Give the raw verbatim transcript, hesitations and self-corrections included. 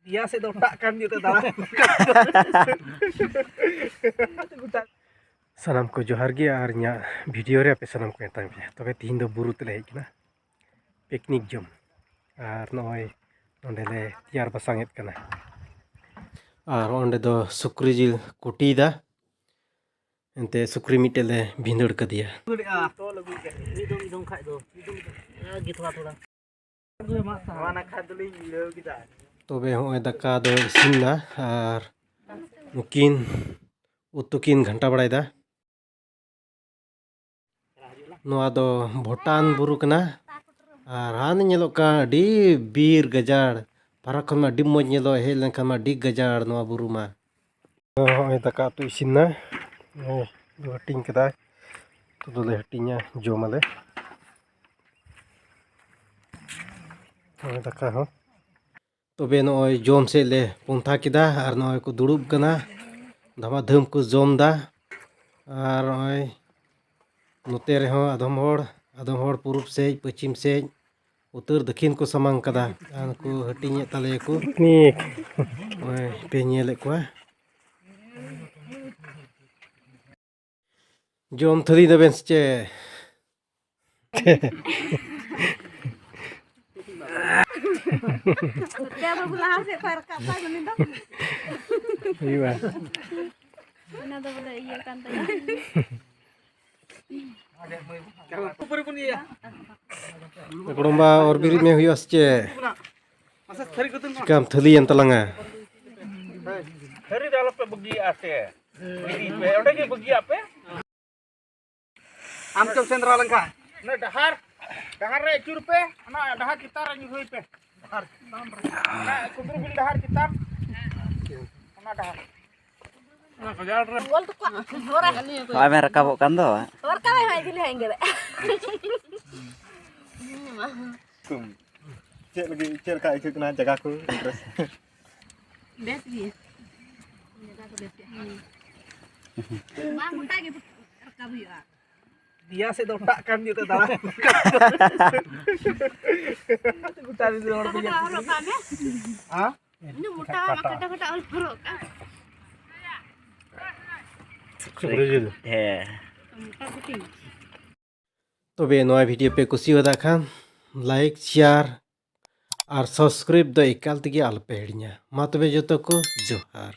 ᱤᱭᱟ ᱥᱮᱫ ᱫᱚ ᱚᱴᱟᱜ ᱠᱟᱱ ᱜᱮ ᱫᱟᱬᱟ᱾ ᱥᱟᱱᱟᱢ ᱠᱚ ᱡᱚᱦᱟᱨ ᱜᱮ ᱟᱨ ᱤᱧᱟᱹᱜ ᱵᱷᱤᱰᱤᱭᱳ ᱨᱮ ᱟᱯᱮ ᱥᱟᱱᱟᱢ ᱠᱚ ᱢᱮᱛᱟᱧ ᱯᱮ᱾ ᱛᱚᱵᱮ ᱛᱤᱦᱤᱧ ᱫᱚ ᱵᱩᱨᱩ ᱛᱮᱞᱮ ᱦᱮᱡ ᱠᱟᱱᱟ ᱯᱤᱠᱱᱤᱠ ᱡᱚᱢ᱾ ᱟᱨ ᱱᱚᱜᱼᱚᱭ ᱱᱚᱸᱰᱮ ᱞᱮ ᱛᱮᱭᱟᱨ ᱵᱟᱥᱟᱝ ᱮᱫ ᱠᱟᱱᱟ᱾ ᱟᱨ ᱚᱸᱰᱮ ᱫᱚ ᱥᱩᱠᱨᱤ ᱡᱤᱞ ᱠᱩᱴᱤᱭᱮᱫᱟ᱾ ᱮᱱᱛᱮ ᱥᱩᱠᱨᱤ ᱢᱤᱫᱴᱮᱡ ᱞᱮ ᱵᱷᱤᱸᱫᱟᱹᱲ ᱠᱟᱫᱮᱭᱟ᱾ ᱢᱤᱫ ᱫᱚᱢ, ᱢᱤᱫ ᱫᱚᱢ ᱠᱷᱟᱡ ᱫᱚ, ᱢᱤᱫ ᱫᱚᱢ, ᱢᱤᱫ ᱫᱚᱢ᱾ ᱜᱮ ᱛᱷᱚᱲᱟ, ᱛᱷᱚᱲᱟ᱾ ᱱᱚᱣᱟ ᱱᱟᱠᱷᱟ ᱫᱚᱞᱤᱧ ᱢᱤᱞᱟᱹᱣ ᱠᱮᱫᱟ᱾ ᱛᱚᱵᱮ ᱦᱚᱸᱜᱼᱚᱭ ᱫᱟᱠᱟ ᱫᱚ ᱤᱥᱤᱱ ᱮᱱᱟ ᱟᱨ ᱱᱩᱠᱤᱱ ᱩᱛᱩ ᱠᱤᱱ ᱜᱷᱟᱱᱴᱟ ᱵᱟᱲᱟᱭᱮᱫᱟ᱾ ᱱᱚᱣᱟ ᱫᱚ ᱵᱷᱩᱴᱟᱱ ᱵᱩᱨᱩ ᱠᱟᱱᱟ᱾ ᱟᱨ ᱦᱟᱱᱮ ᱧᱮᱞᱚᱜ ᱠᱟᱱ ᱟᱹᱰᱤ ᱵᱤᱨ ᱜᱟᱡᱟᱲ, ᱯᱷᱟᱨᱟᱠ ᱠᱷᱚᱱ ᱢᱟ ᱟᱹᱰᱤ ᱢᱚᱡᱽ ᱧᱮᱞᱚᱜ, ᱦᱮᱡ ᱞᱮᱱᱠᱷᱟᱱ ᱢᱟ ᱟᱹᱰᱤ ᱜᱟᱡᱟᱲ ᱱᱚᱣᱟ ᱵᱩᱨᱩ ᱢᱟ᱾ ᱱᱚᱜᱼᱚᱭ ᱫᱟᱠᱟ ᱩᱛᱩ ᱤᱥᱤᱱ ᱮᱱᱟ᱾ ᱱᱚᱜᱼᱚᱭ ᱫᱚ ᱦᱟᱹᱴᱤᱧ ᱠᱟᱫᱟᱭ᱾ ᱩᱛᱩ ᱫᱚᱞᱮ ᱦᱟᱹᱴᱤᱧᱟ, ᱡᱚᱢᱟᱞᱮ᱾ ᱱᱚᱜᱼᱚᱭ ᱫᱟᱠᱟ ᱦᱚᱸ᱾ ᱛᱚᱵᱮ ᱱᱚᱜᱼᱚᱭ ᱡᱚᱢ ᱥᱮᱫ ᱞᱮ ᱯᱚᱱᱛᱷᱟ ᱠᱮᱫᱟ ᱟᱨ ᱱᱚᱜᱼᱚᱭ ᱠᱚ ᱫᱩᱲᱩᱵ ᱠᱟᱱᱟ, ᱫᱷᱟᱢᱟ ᱫᱷᱟᱹᱢ ᱠᱚ ᱡᱚᱢ ᱮᱫᱟ᱾ ᱟᱨ ᱱᱚᱜᱼᱚᱭ ᱱᱚᱛᱮ ᱨᱮᱦᱚᱸ ᱟᱫᱚᱢ ᱦᱚᱲ, ᱟᱫᱚᱢ ᱦᱚᱲ ᱯᱩᱨᱩᱵ ᱥᱮᱫ, ᱯᱚᱪᱷᱤᱢ ᱥᱮᱫ, ᱩᱛᱛᱚᱨ ᱫᱚᱠᱷᱤᱱ ᱠᱚ ᱥᱟᱢᱟᱝ ᱠᱟᱫᱟ᱾ ᱟᱨ ᱱᱩᱠᱩ ᱦᱟᱹᱴᱤᱧᱮᱫ ᱛᱟᱞᱮᱭᱟᱠᱚ᱾ ᱯᱤᱠᱱᱤᱠ᱾ ᱱᱚᱜᱼᱚᱭ ᱯᱮ ᱧᱮᱞᱮᱫ ᱠᱚᱣᱟ᱾ ᱡᱚᱢ ᱛᱷᱟᱹᱨᱤ ᱫᱟᱵᱮᱱ ᱥᱮ ᱪᱮᱫ? ᱥᱚᱛᱭᱟ ᱵᱟᱹᱵᱩ ᱞᱟᱦᱟ ᱥᱮᱫ ᱠᱷᱚᱱ ᱨᱟᱠᱟᱵ ᱛᱟᱭ ᱩᱱᱤ ᱫᱚ᱾ ᱦᱩᱭᱩᱜᱼᱟ᱾ ᱚᱱᱟ ᱫᱚ ᱵᱚᱞᱮ ᱤᱭᱟᱹ ᱠᱟᱱ ᱛᱟᱭᱟ᱾ ᱜᱚᱲᱚᱢᱵᱟ, ᱚᱨ ᱵᱤᱨᱤᱫ ᱢᱮ ᱦᱩᱭᱩᱜᱼᱟ ᱥᱮ ᱪᱮᱫ? ᱪᱤᱠᱟᱢ ᱛᱷᱟᱹᱞᱤᱭᱮᱱ ᱛᱟᱞᱟᱝᱟ? ᱛᱷᱟᱹᱨᱤ ᱫᱚ ᱟᱞᱚᱯᱮ ᱵᱟᱹᱜᱤᱭᱟᱜᱼᱟ ᱥᱮ᱾ ᱵᱟᱹᱜᱤᱭ ᱯᱮ, ᱚᱸᱰᱮ ᱜᱮ ᱵᱟᱹᱜᱤᱭᱟᱜ ᱯᱮ᱾ ᱟᱢ ᱪᱚᱢ ᱥᱮᱸᱫᱽᱨᱟ ᱞᱮᱱᱠᱷᱟᱱ? ᱚᱱᱟ ᱰᱟᱦᱟᱨ, ᱰᱟᱦᱟᱨ ᱨᱮ ᱟᱹᱪᱩᱨ ᱯᱮ, ᱚᱱᱟ ᱰᱟᱦᱟᱨ ᱪᱮᱛᱟᱱ ᱨᱮ ᱧᱩᱨᱦᱩᱭ ᱯᱮ᱾ ᱰᱟᱦᱟᱨ, ᱚᱱᱟ ᱠᱩᱫᱽᱨᱩᱢᱤᱞ ᱰᱟᱦᱟᱨ ᱪᱮᱛᱟᱱ, ᱚᱱᱟ ᱰᱟᱦᱟᱨ᱾ ᱱᱚᱜᱼᱚᱭ ᱵᱮᱱ ᱨᱟᱠᱟᱵᱚᱜ ᱠᱟᱱ ᱫᱚ᱾ ᱪᱮᱫ ᱞᱟᱹᱜᱤᱫ, ᱪᱮᱫ ᱞᱮᱠᱟ ᱟᱹᱭᱠᱟᱹᱜ ᱠᱟᱱᱟ ᱡᱟᱭᱜᱟ ᱠᱚ? ᱵᱮᱥ ᱜᱮ᱾ ᱵᱟᱝ, ᱜᱚᱴᱟ ᱜᱮ ᱨᱟᱠᱟᱵ ᱦᱩᱭᱩᱜᱼᱟ᱾ ᱫᱤᱭᱟ ᱥᱮᱫ ᱫᱚ ᱚᱴᱟᱜ ᱠᱟᱱ ᱜᱮ ᱫᱟᱬᱟ᱾ ᱜᱚᱴᱟ ᱫᱤᱱ ᱦᱚᱲ ᱠᱚ ᱧᱮᱞ ᱦᱚᱨᱚᱜ ᱠᱟᱜ ᱢᱮ᱾ ᱦᱮᱸ? ᱤᱱᱟᱹ ᱢᱚᱴᱟ ᱟᱢᱟᱜ ᱠᱟᱴᱟ ᱠᱟᱴᱟ ᱚᱞ ᱯᱷᱚᱨᱚᱜ ᱠᱟᱱ᱾ ᱥᱩᱠᱨᱤ ᱡᱤᱞ᱾ ᱦᱮᱸ᱾ ᱢᱚᱴᱟ ᱠᱟᱹᱴᱤᱡ᱾ ᱛᱚᱵᱮ ᱱᱚᱣᱟ ᱵᱷᱤᱰᱤᱭᱳ ᱯᱮ ᱠᱩᱥᱤᱭᱟᱫᱟ ᱠᱷᱟᱱ ᱞᱟᱭᱤᱠ, ᱥᱮᱭᱟᱨ ᱟᱨ ᱥᱟᱵᱥᱠᱨᱟᱭᱤᱵ ᱫᱚ ᱮᱠᱟᱞ ᱛᱮᱜᱮ ᱟᱞᱚᱯᱮ ᱦᱤᱲᱤᱧᱟ᱾ ᱢᱟ ᱛᱚᱵᱮ ᱡᱚᱛᱚ ᱠᱚ ᱡᱚᱦᱟᱨ᱾